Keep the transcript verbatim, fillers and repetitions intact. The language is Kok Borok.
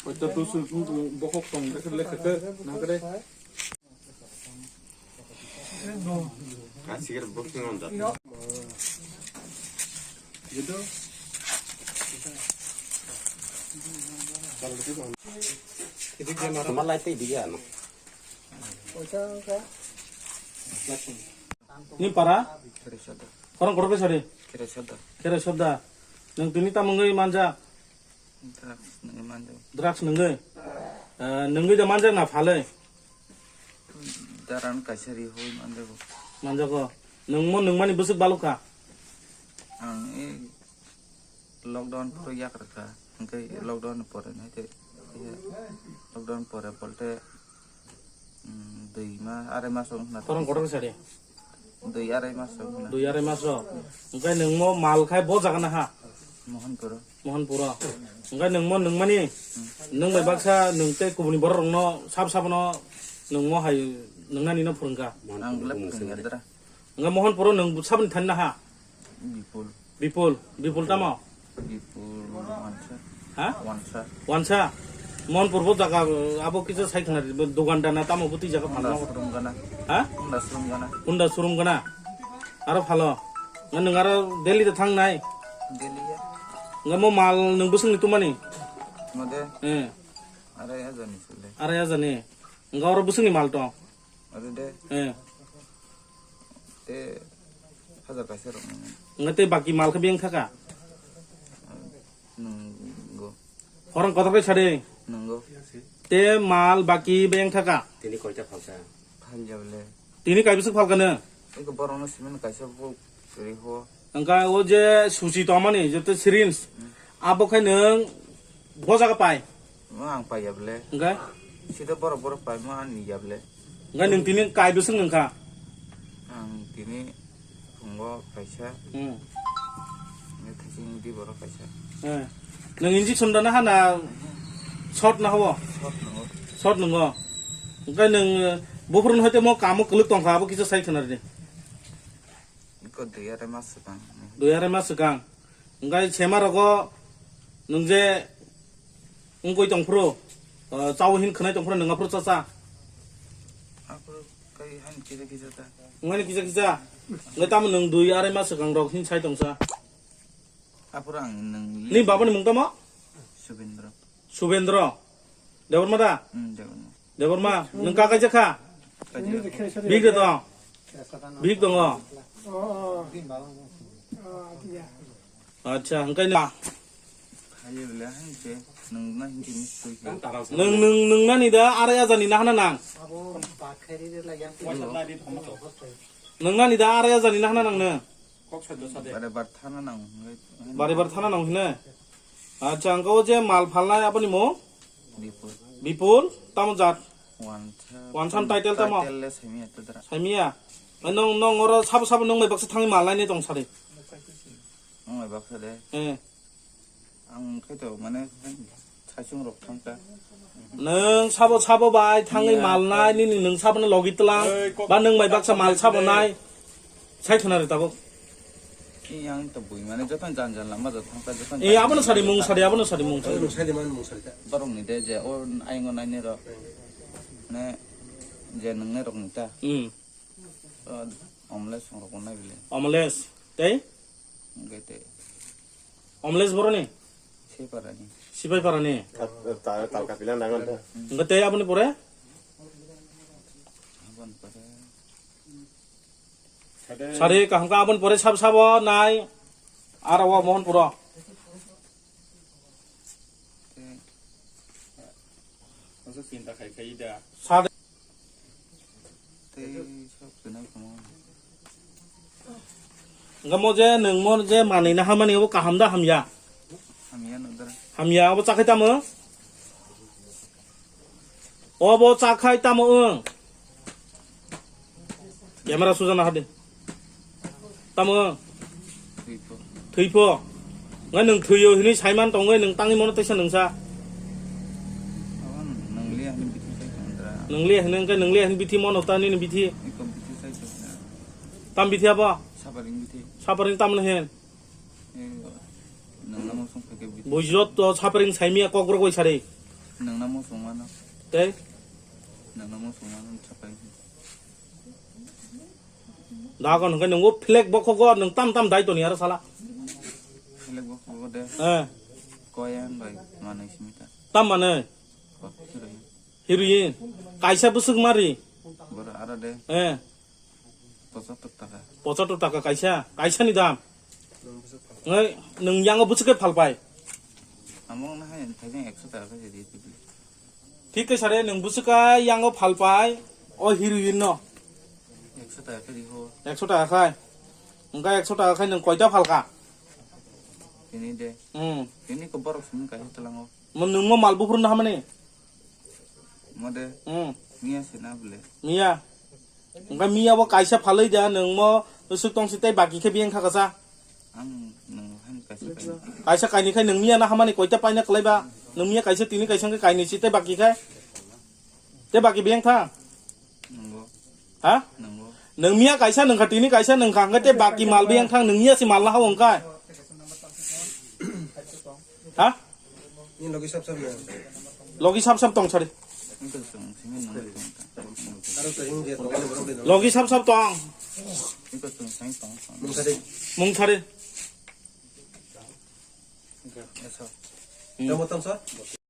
Oito tu su tu bokhok tong de le khete na kre. Asik bokhok tong da. Gitu. Tomar lai tei diga no. Ni para? Kere soda. Korang korok sari? Kere soda. Kere soda. Nang tini tamungoi manja? Drugs nungui manjago. Drugs nungui? Eh, nungui da manjak na phaloi? Daran kaisa ri hoi manjago. Manjago. Nungmo nungmani bwswk balukha? Ang e lockdown phuru yakrwkha. Hwnkhe lockdown ni pore nai tei, lockdown pore bolte, mm, dui ma, arai mas wng khna. Korong kotor sari? Dui arai mas wng khna. Dui arai mas rok. Hwnkhe nungmo mal khai bo jaga na ha? Mohanpuro. Mohanpuro. Hwnkhe nungmo nungmani, nung bai baksa nung tei kubuni borok rokno sab sabno nungmo hai nungnani no phwrwngkha. Ang le phwrwngya dra. Hwnkhe Mohanpuro nung sabni thani naha? Bipul. Bipul, Bipul tamo? Bipul wansa. Ha? Wansa. Wansa? Mohanpur bo jaga, abo kisa sai khna ri, dugan dana tamo bo twi jaga phalna. Honda showroom gana. Ha? Honda showroom gana. Honda showroom gana. Aro phalo. Nga nung aro Delhi da thang nai? Delhi ya. Nga mo mal nung bwswk ni tumani? Mode? Eh. Arai hajar ni sule. Arai hajar ni. Nga oro bwswk ni mal tong? Aro de. Eh. Te hajar kaisa rok nang. Nga te baki mal khe beng thaka? Nunggo. Orang kotor kai sade. Nunggo. Te mal baki beng thaka? Tini koita phalsa? Phalya bole. Tini kai bwswk phalkha nw? Eko borokno cement kaisa bo riho. Hwnkha o je suchi tongmani, joto syringe, abo khai nwng bo jaga pai? Mo ang paiya bole. Hwnkha? Sida borok borok paimo ang niya bole. Hwnkha nwng tini kai bwswk nwngkha? Ang tini phungo kaisa. Hmm. Nini thaiching di borok kaisa. Eh. Nwng injection dana ha na shot na habo? Shot nungo. Shot nungo. Hwnkha nwng, eh, buphuru no hoite mo kamo kwlwk tongkha, abo kisa sai khna rini. Iko dui arai mas swkang. Dui arai mas swkang. Hwnkhe sema rogo nwng je wngwi tongphuru, uh, chao hin khwnai tongphuru nwng aphuru chacha? Aphuru kai han kisa kisa ta. Wngmani kisa kisa? Hwnkhe tamo nwng dui arai mas swkang rok hin sai tongsa? Aphuru ang nwng. Ni babani mung tamo? Subendra. Subendra. Debbarma da? Hmm, Debbarma. Debbarma, nwng ka kaijak kha? Kaijak. Bihik de tong? Bihik tongo? Acha, hwnkhe na? Khaye bole hwnkhe nwng na hwnkhe ni sui khe. Nwng, nwng, nwng nani da arai hajar ni nahana nang? Nwng nani da arai hajar ni nahana nang nwng? Bare bar thana nang hwnwi. Bare bar thana nang hwnwi. Acha, ang kau je mal phalnai aboni mung? Bipul. Bipul, tamo jat? Wansa. Wansa title tamo? Title le saimiya to dra. Saimiya? Nong, nong oro sabo sabo nong bai baksa thangwi mal nainai tong sari? Nong bai baksa de? Eh. Ang khe to mane Saichung rok thangkha. Nwng sabo sabo bai thangwi malnai, nini nwng sabono logi tlang, ba nwng bai baksa mal sabonai. Sai khna rw tabuk. Yang to bui mane joto jan jan lama jot thangkha, joto. Eh, abono sari mung sari, abono sari mung sari. Borok ni de je o ayang o naini rok. Mane je nwngnai rok ni ta. Hmm. Omles rok nai bile. Omles. Tei? Hwnkhe tei. Omles boroni? Sipairani. Sipairani? Ta-, ta-, talka pila nangan ta. Hwnkhe tei aboni pore? Aboni pore. Sari kaham kha aboni pore sab sabo nai. Aro o Mohanpuro. Tei. Masa chinta khai khai da. Sade. Tei sok twnai kamo. Hwnkhe mo je nwng mo je manwi na hamani obo kaham da hamya? Hamya no dara. Hamya obo chakhai tamo? Obo chakhai tamo wng? Camera sujana hadi. Tamo? Thwipo. Thwipo. Ngai nwng thwiyo hinwi saiman tongwi nwng tangwi mono teisa nwngsa. Abo nwng liya hinwi bithi sai tongdra. Nwng liya hinwi hwnkhe nwng liya hinwi bithi mono ta nini bithi. Iko bithi sai tongdra. Tam bithi abo? Saparing bithi. Saparing tamno hin? Eh, nwng namo song phai khe bithi. Bujot to saparing saimiya kokrok bai sari. Nangna mo songmano. Tei? Nangna mo songmano sapai. Dagon hwnkhe nungbo flag bokhogo nwng tam tam dai toni aro sala. Flag bokhogo de. Eh. Koyan bai manai simita. Tam manai? Kok heroin. Heroin. Kaisa bwswk mari? Boro aro de. Eh. Pochattor taka. Pochattor taka kaisa, kaisa ni dam. Ngai, nwng yango bwswk khe phalpai? Amo na hai thaijang ekso taka khe di tibli. Thik khe sare nwng bwswk khe yango phalpai o heroin no. Ekso taka khe di ho. Ekso taka khai. Wngkha ekso taka khai nwng koita phalka? Tini de. Hmm. Tini ko borok simi kaisa tlango. Mo nwng mo mal buphuru no hamani? Mo de. Hmm. Miya sina bole. Miya. Wngkha miya bo kaisa phalwi da nwng mo usuk tong si tei baki khe biyang kha kasa. Ang nwng han kaisa kaisa. Kaisa kaini khai nwng miya na hamani koita paina kwlai ba? Nwng miya kaisa tini kaisa wngkha kaini si tei baki khai. Tei baki biyang tha? Nungo. Ha? Nungo. Nwng miya kaisa nwng kha tini kaisa nwng kha wngkha tei baki mal biyang thang nwng miya si mal na ha wngkha. Ha? Ni logi sap sap ya. Logi sap sap tong sari. Ito song simi nungo. Aro to hing je to wale borok de. Logi sap sap tong. Ito song sing tong. Mung sari. Mung sari. Eso. Hmm. Tamo tam sir.